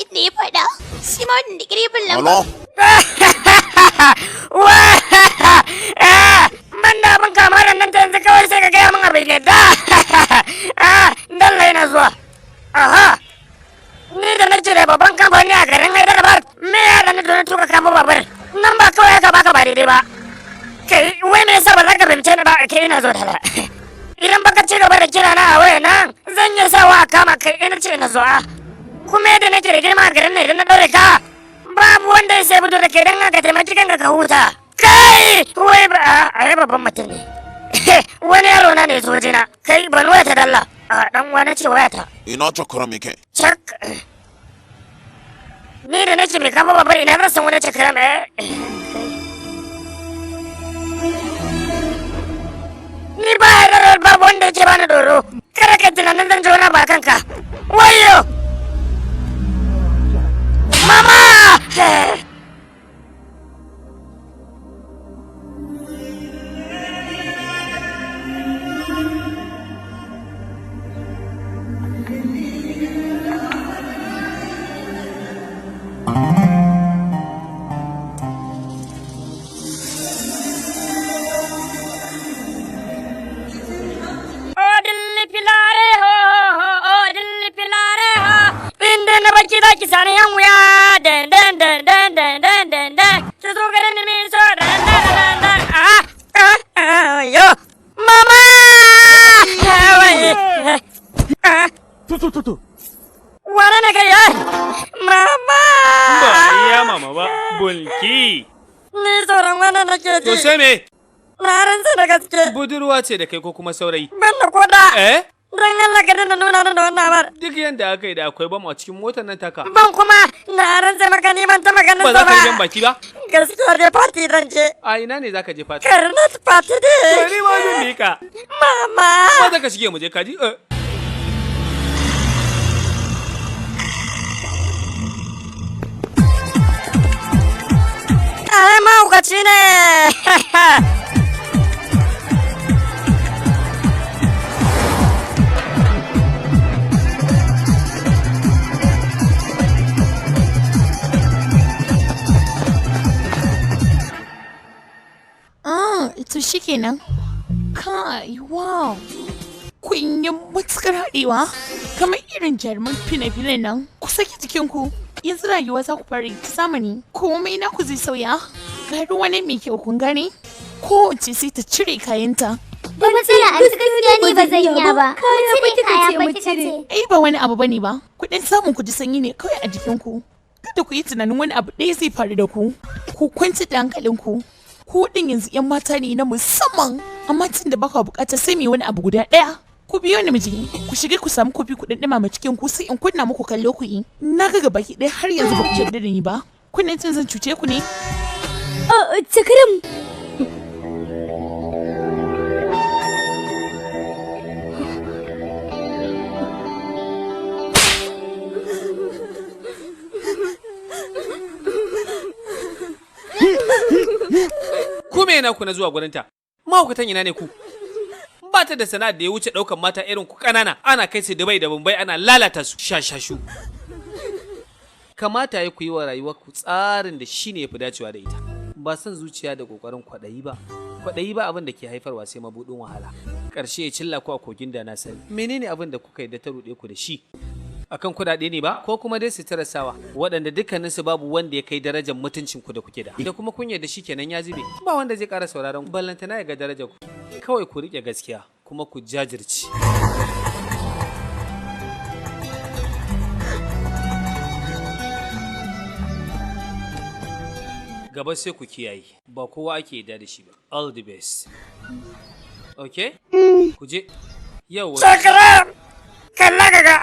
Inda ya faɗa. Shi ma wannan da ƙirfin lamba. Hello? Ban da abin kama da nan ta yanzu kawai sai ka gaya min abin yadda. Dalla yana zuwa. Aha. Ni da nace da babban kamfani a garin Hyderabad, me ya da ni don tuka kamo babur? Nan ba kawai aka baka ba daidai ba. Kai, wai me yasa ba za ka fahimce ni ba? Kai, ina zo da Idan baka ci gaba da kira na a waya nan, zan yi sawa a kama kai. Ina ce ina zuwa. Kuma yadda nake da girma a garin nan, idan na ɗaure ka, babu wanda ya sai fito da kai. Don haka taimaki kanka ka huta. Kai, wai ba a yi babban mutum ne. Wani yaro na ne sojina. Kai, ban waya ta dalla. A dan wani ce waya ta. Ina Chakram yake? Cak. Ni da nake mai kama babbar, ina zan san wani Chakram, eh? Ni ba ya babu wanda yake bani doro. Kada ka tunanin zan ji wani ba kanka. Wayo! Mama! ओ दिल पिला रे हो हो, ओ दिल पिला रे हो. Inda na baki za ki sani yan wuya. Dan dan dan dan dan dan dan dan. Ki zo garin ni min so dan dan dan dan. Ah ah ah, yo. Mama! Wai. Ah. To to to to. Wane ne kai ya? Mama! Ba iya mama ba, bulki. Ni tsoron wannan nake ji. To sai me? Na rantsa da gaske. Budurwa ce da kai ko kuma saurayi? Ban da koda. Eh? Don Allah ka daina nuna ni da wannan abar. Duk yanda aka yi da akwai bam a cikin motar nan taka. Ban kuma na rantsa maka ni ban taɓa ganin Ba sa za ka yi jan ba. baki ba? Gaskiya dai party zan je. A ina ne za ka je fati? Karnat party dai. To ni ma zan bi ka. Mama. Maza ka shige mu je kaji. Eh. Ai mahaukaci ne. Ah, to shikenan. Kai, wow. Kun yi matukar haɗewa kamar irin jaruman fina-finan nan. Ku saki jikinku. Yanzu rayuwa za ku fara yi ta zamani. Komai na ku zai sauya. Ga ruwa ne mai kyau, kun gane? Kowace sai ta cire kayanta. Ba matsala an gaskiya ni ba zan iya ba. Mu cire kaya fa kika ce. Ai ba wani abu bane ba. Ku dan samun ku ji sanyi ne kawai a jikinku. Kada ku yi tunanin wani abu ɗaya zai faru da ku. Ku kwantar da hankalinku. Ku ɗin yanzu 'yan mata ne na musamman. Amma tun da baka bukata sai mu yi wani abu guda ɗaya. Ku biyo ni miji, ku shiga ku samu kofi ku ɗan cikin ku, sai in kunna muku kallo ku yi. Na ga gabaki ɗaya har yanzu ba ku yarda da ni ba. Kuna jin zan cuce ku ne? Chakram. Ku me na ku na zuwa gurinta? Mahaukatan ina ne ku? Ba ta da sana'ar da ya wuce ɗaukan mata irin ku ƙanana ana kai su Dubai da Mumbai ana lalata su shashashu. Kamata ya ku yi wa rayuwar ku tsarin da shi ne ya fi dacewa da ita. Ba son zuciya da ƙoƙarin kwaɗayi ba. Kwaɗayi ba abin da ke haifarwa sai mabuɗin wahala. Ƙarshe ya cilla ku a kogin da na sani. Menene abin da kuka yi da ta ruɗe ku da shi? Akan kuɗaɗe ne ba ko kuma dai sutura sawa waɗanda dukkaninsu babu wanda ya kai darajar mutuncin ku da kuke da da kuma kun yarda shikenan ya zube, ba wanda zai ƙara sauraron ku, ballantana ya ga darajar ku. Kawai ku riƙe gaskiya kuma ku jajirce. Gaba sai ku kiyaye, ba kowa ake yarda da shi ba. All the best. Okay, ku je yau. Chakram! Kalla ka ga.